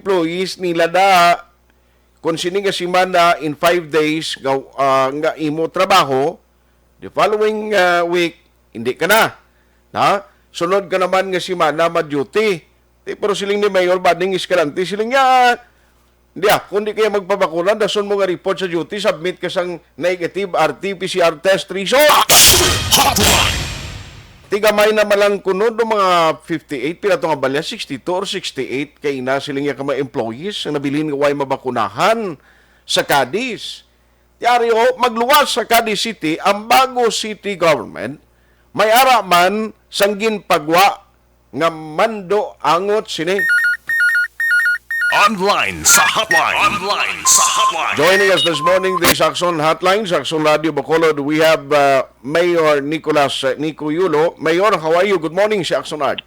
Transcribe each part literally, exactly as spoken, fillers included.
employees nila da, kung sini nga semana, in five days nga, ah, nga imo trabaho, the following, ah, week, hindi ka na. Ha? Sunod ka naman nga semana, ma-duty. Di, pero siling ni Mayor Bading Escalante, siling niya, "Hindi ah, kung di kaya magpabakuna, dason mo nga report sa duty, submit ka sang negative R T P C R test result." Hotline! Tigamay na malang kuno do mga fifty-eight, pila to nga balya, sixty-two or sixty-eight, kay na siling niya ka mga employees ang nabilin nga way mabakunahan sa Cadiz. Diaryo, magluwas sa Cadiz City ang bago city government, may ara man sang ginpagwa nga mando angot sini. Online sa hotline. Online sa hotline. Joining us this morning, this Action Hotline, sa Action Radio Bacolod, we have, uh, Mayor Nicolas, uh, Nico Yulo. Mayor, how are you? Good morning, si Action Art.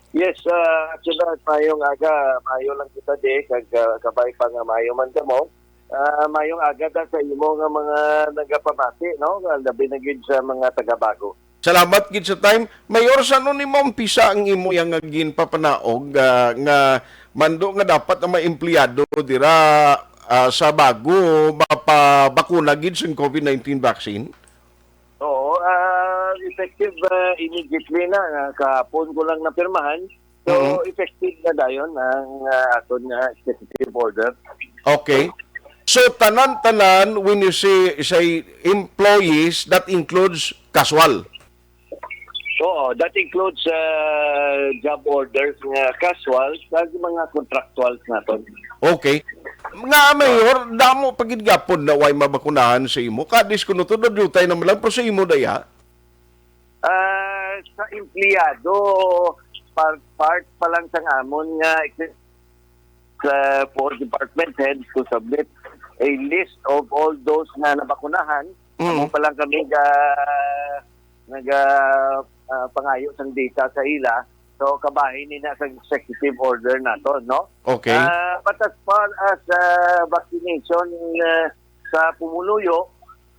Yes, uh, Action Art, mayong aga. Mayo lang kita, di. Kag, uh, kabay pa nga mayo man kamo. Ah, mayong aga da sa imo nga mga nagapamati, no? Labi na gid sa mga taga-Bago. Salamat gid sa time. Mayor, sa ano ni maumpisa ang imo yang nga ginpapanaog, ah, nga mando nga dapat ang mga empleyado dira, ah, sa Bago mapabakuna gid sa covid nineteen vaccine? Oo, ah, effective, ah, immediately na, ah, kahapon ko lang napirmahan. So, Mhm. effective na dayon ang, ah, aton nga executive order. Okay. So, tanan-tanan, when you say, say employees, that includes casual? Oo, that includes, ah, job orders nga casual, kag mga contractuals naton. Okay. Nga, Mayor, damo pa gid gapon na way mabakunahan sa imo. Cadiz kuno to, dudutay naman lang, pero sa imo daya? Ah, sa empleyado, par-, part pa lang sang amon nga ex-, sa for department heads to submit a list of all those nga nabakunahan. Mm. Amo pa lang kami ga-, naga, ah, pangayo sang data sa ila. So, kabahin ni na sa executive order nato, no? Okay. Ah, but as far as, ah, vaccination, ah, sa pumuluyo,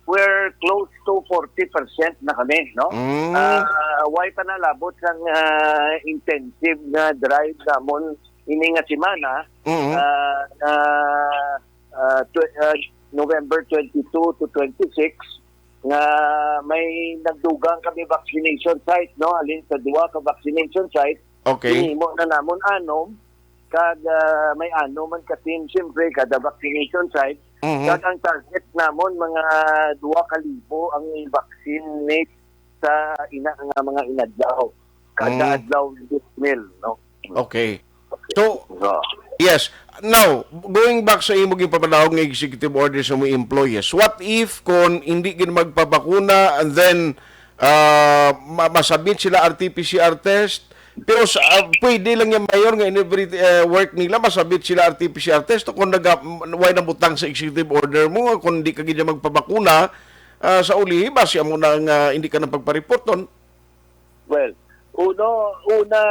we're close to forty percent na kami, no? Mm. Ah, way pa nalabot sang, ah, intensive nga drive namon ini nga semana, Mm. ah, nga, ah, tw-, ah, November twenty-two to twenty-six, nga may nagdugang kami vaccination site, no? Halin sa duha ka vaccination site, Okay. ginhimo na namon anom, kag, ah, may anom man ka team, siyempre, kada vaccination site. Mhm. Kag ang target namon, mga duha ka libo ang i-vaccinate sa ina nga mga inadlaw. Kada Mm. adlaw, six mil, no? Okay. So, So, yes. Now, going back sa imo ginpapanahon nga executive order sa mga employees, what if kung hindi gid magpabakuna and then, ah, ma-, masubmit sila R T P C R test, pero sa, ah, pwede lang yung mayor nga in every, eh, work nila, masubmit sila R T P C R test, o kung naga-, way nabutang sa executive order mo, kung di ka gid magpabakuna, ah, sa ulihi, basi amo na nga hindi ka na pagpareport nun? Well, uno, una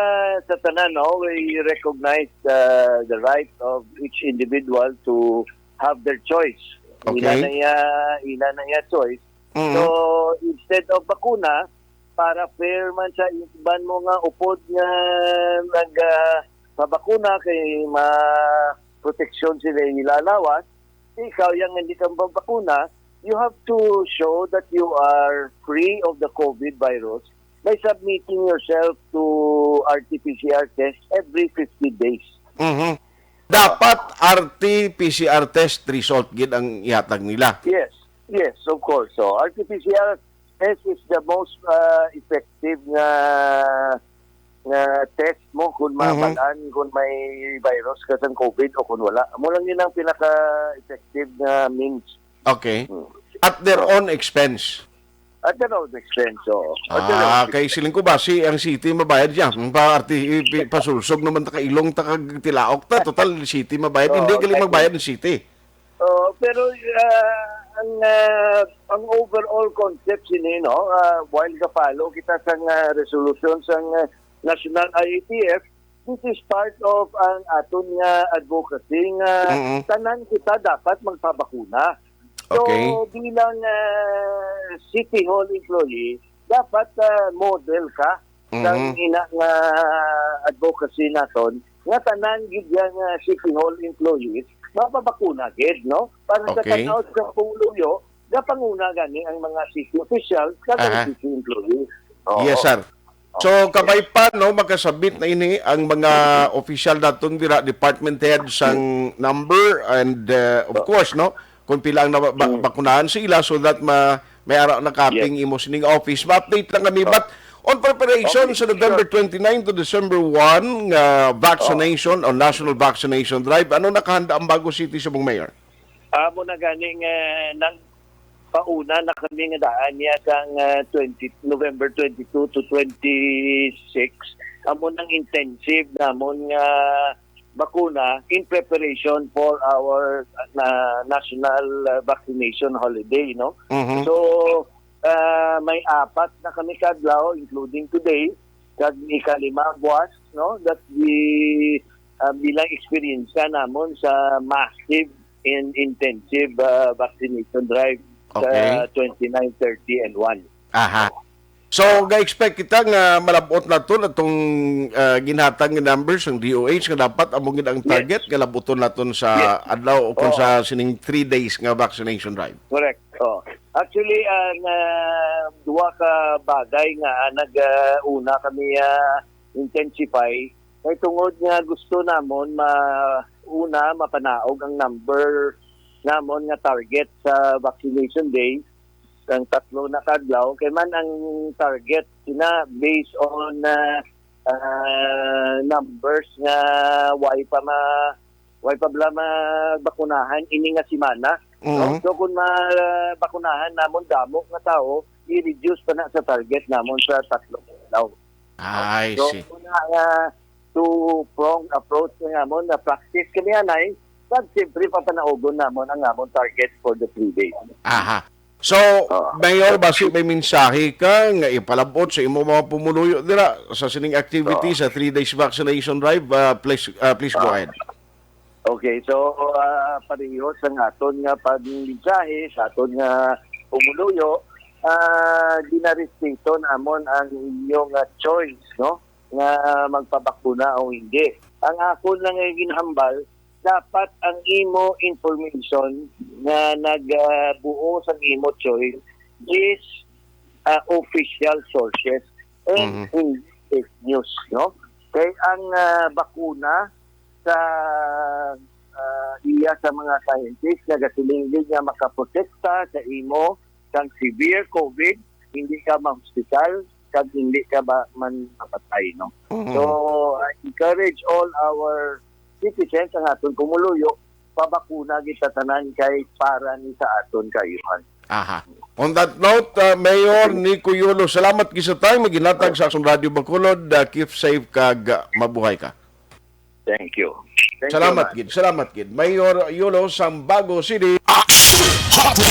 sa tanan, no, we recognize, uh, the right of each individual to have their choice. Ila Okay. na iya, ila na iya choice. Mhm. So, instead of bakuna, para fair man sa iban mo nga upod nga nag, ah, pabakuna kay ma-, proteksyon sila ila lawas, ikaw yang hindi ka mabakuna, you have to show that you are free of the covid virus by submitting yourself to R T P C R test every fifty days. Mhm. Dapat R T P C R test result gid ang ihatag nila. Yes. Yes, of course. So, R T P C R test is the most, uh, effective nga, nga test mo kung Mhm. mabal-an kung may virus ka sang covid o kung wala. Amo lang yun ang pinaka-effective nga means. Okay. Hmm. At their Oh. own expense. At their own expense, oo. At their own Ah, kay expense. Siling ko ba, si, ang city mabayad siya. Ang pa, arti-, i-, pi-, pasulsog naman ta ka ilong ta kag tilaok ta. Total, city mabayad. Oo, Hindi gali exactly. magbayad ang city. Oo, pero, ah, ang, ah, ang overall concept sini, no, ah, while ga-follow kita sa nga resolution sa nga National I A T F, this is part of ang aton nga advocacy nga Mm-mm. tanan kita dapat magpabakuna. So, Okay. bilang, ah, City Hall employee, dapat, ah, model ka sa Mm-hmm. ina nga advocacy naton nga tanan gid yang, ah, City Hall employees mapabakuna gid, no? Para sa Okay. tan-aw sa pumuluyo, gapanguna gani ang mga city officials kag ang Aha. city employees. Oo. Yes, sir. So, Okay. kabay pa, no, makasabit na ini ang mga opisyal naton dira, department head sang number, and, uh, of Oh. course, no, kung pila ang naba-, ba-, Mm. bakunahan sa ila so that ma-, may ara na kaping Yes. imo sining office. Ma-update lang kami. Oh. But on preparation Okay, sa November sure. twenty-nine to December one nga Oh. vaccination o national vaccination drive, ano nakahanda ang Bago City subong, Mayor? Amo na gani nga nagpauna na kami nga daan niya sang, ah, twenty, November twenty-two to twenty-six. Amo nang intensive namon nga bakuna in preparation for our, ah, na, national, ah, vaccination holiday, no? Mhm. So, ah, may apat na kami kadlaw, including today, kag ikalima buwas, no, that we, ah, bilang eksperyensya namon sa massive and intensive, ah, vaccination drive Okay. sa twenty-nine, thirty, and one. Aha. So, ga-expect kita nga malab-ot naton atong, ah, ginhatag nga numbers sang D O H nga dapat amo gid ang Yes. target nga lab-oton naton sa Yes. adlaw o kung Oo. sa sining three days nga vaccination drive. Correct. Oh. Actually, ah, na duha ka bagay nga, ah, nag, ah, una kami, ah, intensify kay tungod nga gusto namon ma-, una, mapanaog ang number namon nga target sa vaccination day sang tatlo na kadlaw. Kay man ang target sina based on, ah, ah, numbers nga way pa ma-, way pa bala mabakunahan ini nga semana. No? Mhm. So kung mabakunahan namon damo nga tawo, i-reduce pa na sa target namon sa tatlo ka adlaw. I So, see. Una nga two-prong approach nga namon, na practice kami anay, kag siyempre papanaugon namon ang amon target for the three days. Aha. So, Oo. Mayor, basi may mensahe ka nga ipalabot sa imo mga pumuluyo dira sa sining activity Oo. sa three days vaccination drive, ah, please, ah, please go Oo. ahead. Okay, so, ah, pareho sa aton nga pagmensahe sa aton nga pumuluyo, ah, ginarespeto namon ang inyong, ah, choice, no, nga magpabakuna o hindi. Ang akon lang nga ginhambal, dapat ang imo information nga nag, ah, buo sa imo choice is, ah, official sources and Mhm. hindi fake news, no? Kay ang, ah, bakuna sa, ah, iya sa mga scientists nagasiling gid nga makaprotekta sa imo sang severe COVID, hindi ka ma-hospital, kag hindi ka ba man mapatay, no? Mhm. So, I encourage all our citizens, ang aton pumuluyo, pabakuna kita tanan kay para ni sa aton kaayuhan. Aha. On that note, uh, Mayor Nico Yolo, salamat gid sa time nga ginhatag sa akong Radyo Bacolod. Uh, keep safe kag, uh, mabuhay ka. Thank you. Thank you, Salamat man. gid, salamat gid. Mayor Yolo sang Bago City. Action Hotline.